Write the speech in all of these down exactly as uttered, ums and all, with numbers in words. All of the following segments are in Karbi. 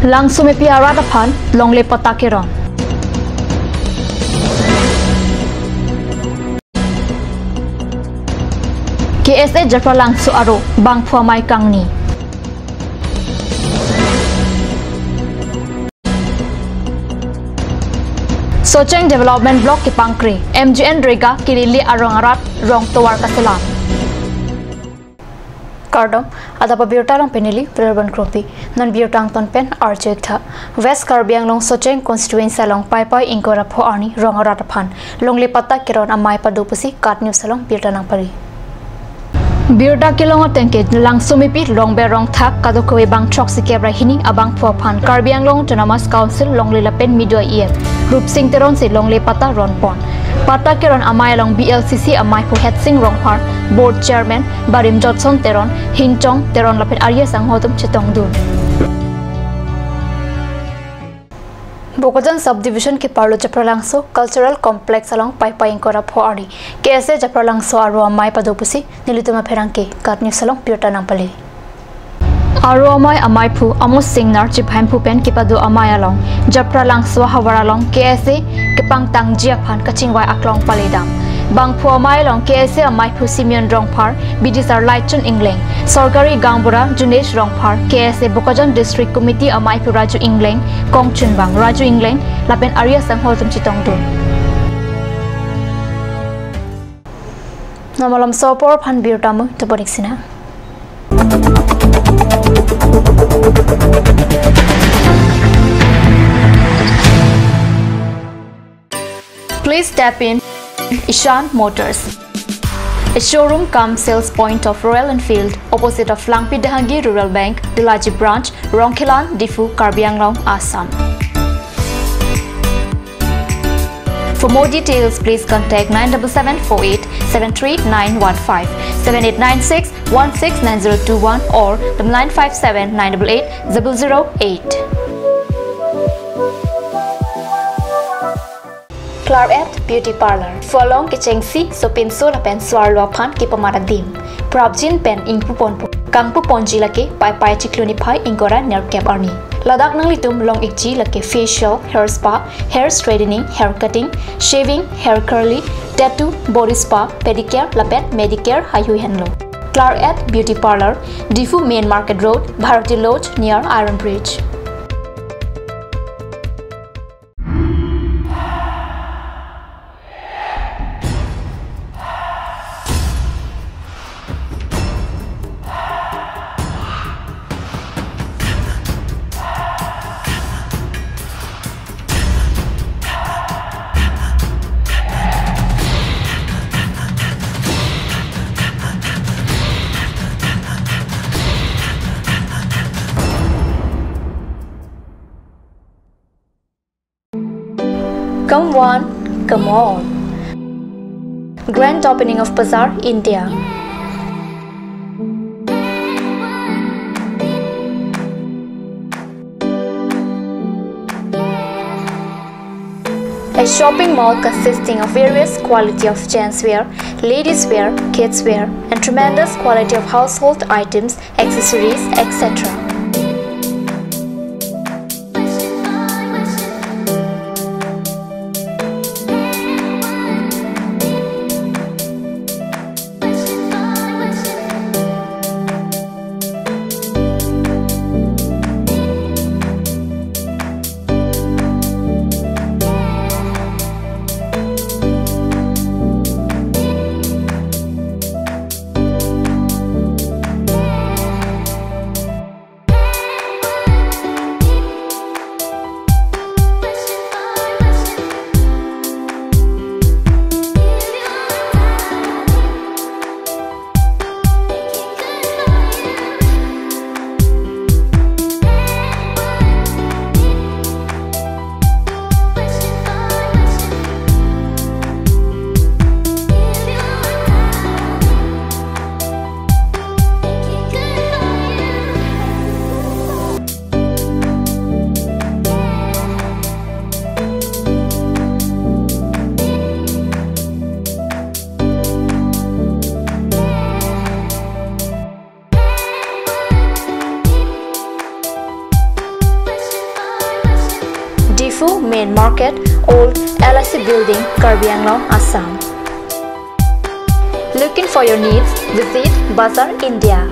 Langsomepi arat aphan longle patta keron. K S A Japralangso aro bangphu amei kangni. Socheng Development Block kepangkre, M G N Rega kelele arong arat rong tovar kaselam. Kardom, adap abirta along pen neli Virban Kropi. Non birta angton pen arju-ik tha. West Karbi Anglong Socheng constituency along Paipai ingkoi ra pho arni rong arat aphan longle patta keron amei pado pusi KAT News along birta nangpari. Birta kelong ateng ke Langsomepi Longber Rongthak kadokave bang throksi kep ra hini abangphu aphan Karbi Anglong Autonomous Council longle lapen mido E M Rupsing Teron si longle patta ronpon. Patta keron amei along B L C C ameiphu Hetsing Rongphar, Board Chairman Barim Jotson Teron, Hinchong Teron lapen arya sangho atum chetongdun. Bokajan Subdivision keparlo Japralangso Cultural Complex along Paipai ingkoi ra pho arni K S A Japralangso aro amei pado pusi nelitum apherangke KAT News along birta nangpali. Aro amei ameiphu Amos Singnar chiphaimpu pen kepado amei along Japralangso ahavar along K S A kepangtangji aphan kachingvai aklong paledam. Bangphu amei along K S A ameiphu Simeon Rongphar, Bidisar Laichin Ingleng, Sorkari Gaonbura Junesh Rongphar, K S A Bokajan District Committee ameiphu Raju Ingleng, kongchunbang Raju Ingleng lapen arya sangho atum chetongdun. Non malomso apor aphan birta mutuponik sina. Please step in Ishan Motors, a showroom cum sales point of Royal Enfield, opposite of Langpi Dehangi Rural Bank, Delaji Branch, Rongkhelan, Diphu, Karbi Anglong, Assam. For more details, please contact nine double seven four eight seven three nine one five, seven eight nine six one six nine zero two one or double nine five seven nine double eight double zero eight. Claret Beauty Parlour. Pholong kechengsi, sopinso lapen soarlo aphan kepamat adim. Prapjin pen ingpuponpo. Kangpuponji lake Paipai Chiklo niphai ingkoi ra nerkep arni. Ladak nanglitum long-ikji lake facial, hair spa, hair straightening, hair cutting, shaving, hair curly, tattoo, body spa, pedicure lapen manicure heihui henlo. Claret Beauty Parlour, Diphu Main Market Road, Bharati Lodge near Iron Bridge. Come one, come all. Grand opening of Bazaar, India. A shopping mall consisting of various quality of gents wear, ladies wear, kids wear, and tremendous quality of household items, accessories, et cetera. Market, Old L I C Building, Karbi Anglong, Assam. Looking for your needs? Visit Bazaar India.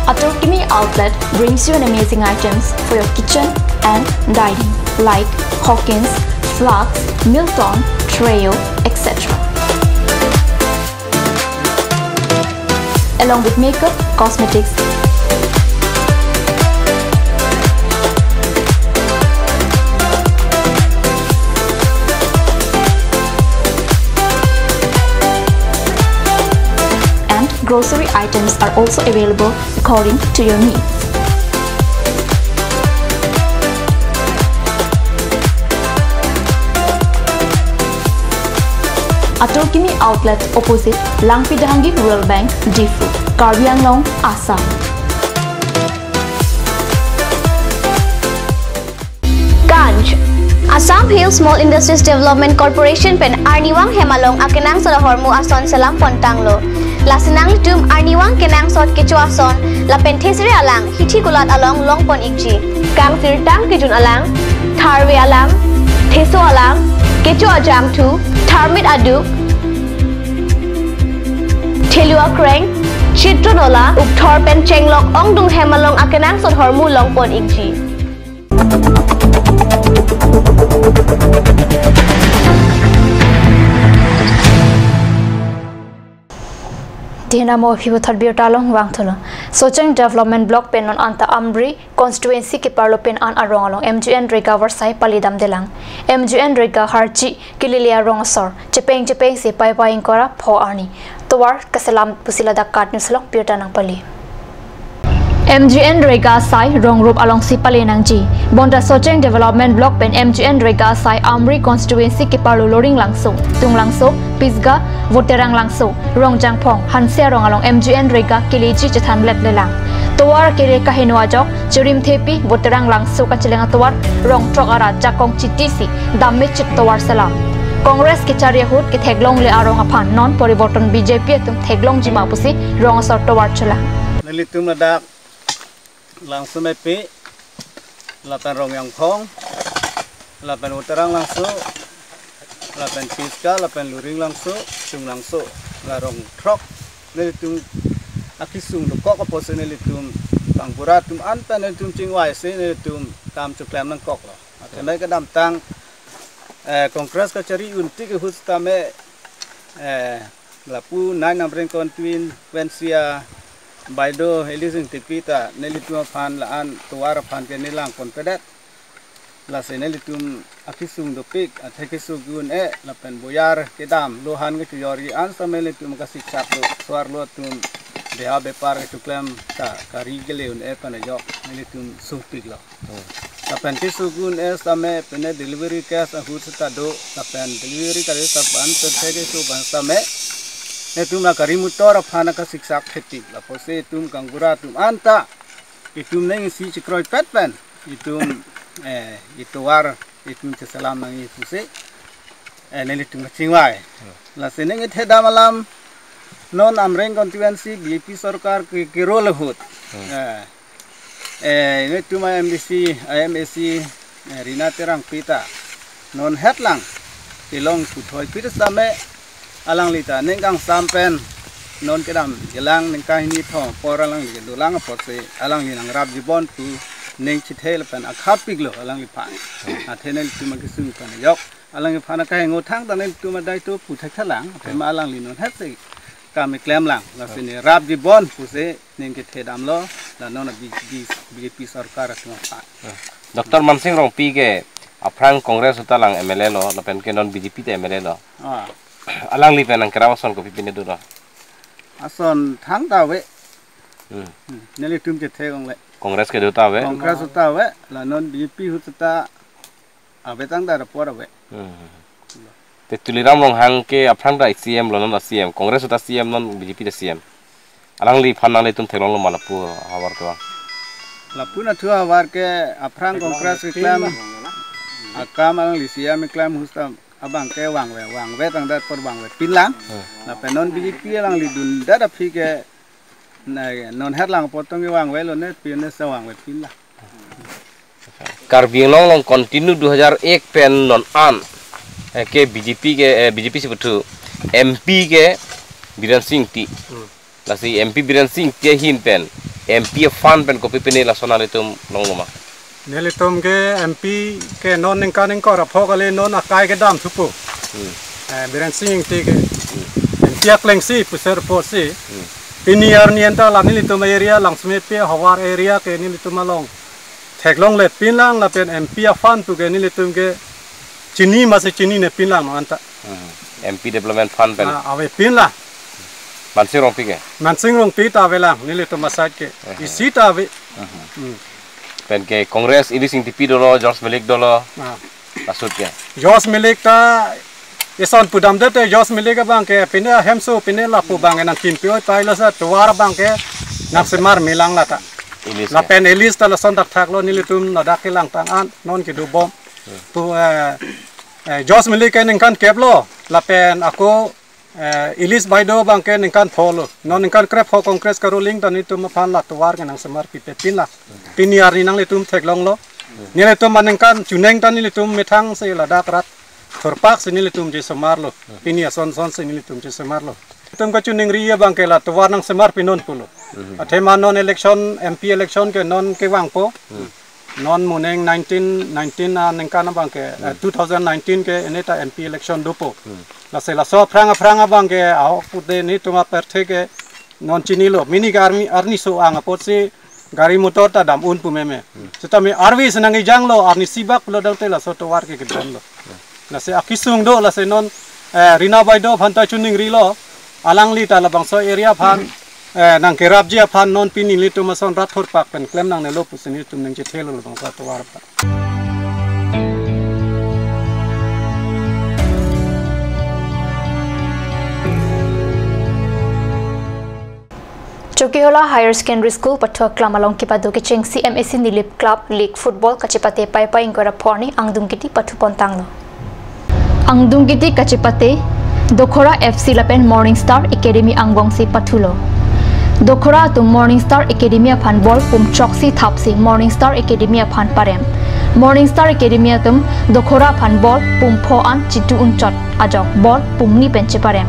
Atur Kimi Outlet brings you an amazing items for your kitchen and dining, like Hawkins, flasks, Milton, Treo, et cetera. Along with makeup, cosmetics, and grocery items are also available according to your needs. Atur Kimi Outlet, opposite Langpi Dehangi Rural Bank, Diphu, Karbi Anglong, Assam. Ganj. Assam Hill Small Industries Development Corporation pen arnivang hem along akenangsot ahormu ason selam pontanglo. Lasi nanglitum arnivang kenangsot kecho ason lapen thesere alang hithi kulat along longpon ikji. Kangsirtang kejun alang, tharve alang, theso alang, kecho ajangthu, tharmit aduk, thelu akreng, chitron ola, ukthor pen chenglok ongdung hem along akenangsot ahormu longpon ikji. Dina mo aphi puthot birta along vangthulo. Socheng Development Block pen non anta Amri constituency keparlo pen an arong along MGNREGA avarsai palidamdelang. MGNREGA harchi kelele arong asor chepeng chepeng si paipai ingkoi ra pho arni tovar kaselam pusi ladak KAT News along birta nangpali. MGNREGA asai rong rup alongsi pali nangji. Bonta Socheng Development Block pen MGNREGA asai Amri constituency keparlo Loringlangso, Tunglangso, Pisgah, Voterang Langso, Rongjangphong, Hanse arong along MGNREGA keleji chethanletlelang. Tovar kele kaheno ajok, Chirimthepi, Voterang Langso kacheleng atovar, rong throk arat jakong chiti si damme chit tovar selam. Congress kechari ahut ketheklongle arong aphan non poriborton BJP atum theklongji ma pusi rong asor tovar chelang. Nelitum ladak Langso Mepi, lapen Rongjangphong, lapen Voterang Langso, lapen Pisgah, lapen Loringlangso, Tunglangso, la rong throk nelitum akesung dokok apotsi nelitum kangbura atum anta nelitum chingvaisi nelitum kam choklem nangkoklo. Athema kedamtang, eh, Congress kachari untik ahut tame, eh, lapu nine Amreng constituency abaideo Elizing Tipi ta nelitum aphan la-an tovar aphan ke nelangponpedet. Lasi nelitum akesung dopik, athe keso gun-e lapen boyar kedam lohan kechojorji an same nelitum kasiksak do, soarlo atum beha bepar kechoklem ta kari kele un-e pen ajok nelitum sungpiklo. Hmm. Lapen keso gun-e same pine delivery case ahut seta do, lapen delivery case ta ban pen the keso ban same nelitum la gari motor aphan kasiksak thetik, lapusi itum kangbura atum anta itum neng isi chekroipet pen itum, eh, itovar itum cheselam nangji pusi, eh, nelitum kachingvai. Hmm. Lasi neng ithedam alam non Amreng constituency BJP sorkar ke, kerol ahut. Hmm. Eh, eh, nelitum a-MDC, a-MAC, eh, Rina Terangpi ta non hetlang kelong puthoi pir same alangli ta neng kangsam pen non kedam jelang neng kahini thong apor alangli kedolang apotsi alangli nangrapji bon pu neng chithel pen akhapiklo alangliphan. Athe nelitum akesung pen ajok alangliphan akahingno thangta nelitum adai to pu thekthelang, athema alangli non hetsi kam keklemlang, lasi ne rapji bon pusi neng kethedamlo, la non a B-, B-, BJP sorkar atum aphan. Doctor Mansing Rongpi ke aphrang Congress ahut ta lang MLA lo, lapen ke non BJP ta MLA lo. Ah. Alangli pen nangkerap ason kopi pine dolo? Ason thangta ave. Hmm. Hmm. Nelitum chethe kongle. Congress kedo ta ave. Congress ta ave, la non BJP ahut ta ave tangta apor ave. Hmm. Te Tuliram Ronghang ke aphrang ta CEM lo, non ta CEM. Congress ta CEM, non BJP ta CEM. Alangliphan nanglitum theklonglo ma lapu havar kevang? Lapu nathu havar ke aphrang Congress keklem akam alangli CEM keklem ahut ta Abang ke vangve, vangve tangdet apot vangve pinlang. Hmm. Lapen non B J P alangli dundet aphi ke, na, non herlang apot tong vangve lone, pine se vangve pinlang. Karbi Anglong along continue dua hajar ek pen non an, eh, ke B J P ke, eh, B J P si puthu, M P ke Biren Sing Engti. Hmm. Lasi M P Biren Sing Engti ahin pen, M P a-fund pen kopi pine lason nanglitum longlo ma? Nelitum ke M P ke non ningkan ingkoi ra pho kali, non akai kedam thupo. Hmm. Eh, Biren Sing Engti ke. Hmm. M P akleng si, puser po si. Hmm. Pini arni anta la nelitum area Langsmepi, Howraghat area ke nelitum along theklongle pinlang lapen M P a-fund pu ke nelitum ke chini masi chinine pinlang no anta. Hmm. M P Development Fund pen. Ah, ave pinlang. Mansing Rongpi ke? Mansing Rongpi ta avelang, nelitum aside ke. Hmm. Isi ta ave. Hmm. Hmm. Pen ke Congress Ellis Engtipi dolo, George Milik dolo. Ah. Lasut ke? George Milik ta ison pudamdet te, George Milik abang ke pine ahemso pine lapu abang ke nangkimpi oi pai, lasi tovar abang ke nangsemar melang lata. Ellis ke? Lapen Ellis ta lason thakthak lo, nelitum ladak kelangtang an non kedobom. Hmm. Tu, eh, eh, George Milik ke ningkan kep lo, lapen ako, eh, Ellis baideo abang ke ningkan pho lo. Non ningkan krepho Congress karuling ta nelitum aphan la tovar ke nangsemar pipe pinlang. Pini arni nanglitum theklonglo. Nelitum aningkan chuneng ta nelitum methang si ladak rat thurpak si nelitum chesemarlo. Pini ason son si nelitum chesemarlo. Nelitum kachiningri abang ke la tovar nangsemar pinon pulo. Mhm. Athema non election, M P election ke non kevangpo. Mhm. Non moning nineteen nineteen aningkan abang ke, eh, Hmm. two thousand nineteen ke ini ta M P election dopo. Hmm. Lasi laso aphrang aphrang abang ke ahok pute nelitum apherthe ke non chinilo. Mini ke arni, arni so-ang apotsi gari motor ta dam un pu meme. Hmm. Sitame arve si nangkejanglo, arni isi bak pulo dangte laso tovar ke kedonlo. Hmm. Lasi akesung do, lasi non, eh, Rina baideo aphan ta chiningrilo, alangli ta labangso area aphan, eh, nangkerapji aphan non pini nelitum ason rat thurpak pen klem nangnelo pusi nelitum nangchethelo labangso atovar aphan. Chokihola Higher Secondary School pathu aklam along kepado kechengsi M A C Nilip Club League Football kachepate Paipai ingkoi ra pho arni angdung kiti pathu pontanglo. Angdung kiti kachepate Dokhora F C lapen Morning Star Academy angbong si pathulo. Dokhora atum Morning Star Academy aphan ball pum chok si thap si Morning Star Academy aphan parem. Morning Star Academy atum Dokhora aphan ball pum pho an chitu unchot ajok ball pum ni pen cheparem.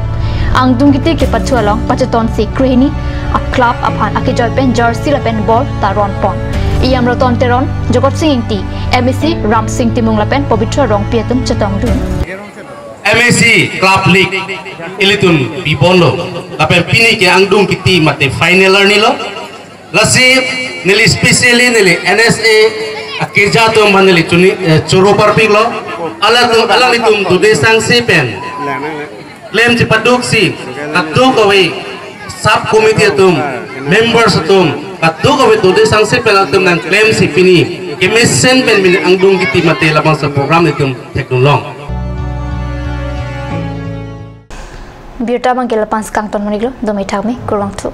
Angdung kiti kepathu along pacheton si krehini a-club aphan akejoi pen jersey lapen ball ta ron pon. E M Roton Teron, Jagat Sing Engti, M A C Ram Sing Timung lapen Pobitra Rongpi atum chetongdun. M A C Club League ilitum pibonlo. Lapen pini ke angdung kiti mate final arnilo. Lasi neli specially neli N S A akeja atum aphan neli chuni, eh, choro parpiklo. Alangtum, alanglitum dode sangse pen klem chepaduk si, kadokave sub committee atum, members atum, kadokave dode sangse pen atum nangklem si pini kemesen pen pini angdung kiti mate labangso program itum thekdunlong. Birta abang ke lapu-an si kangton mon-iklo, dome thakme, kurvangthu.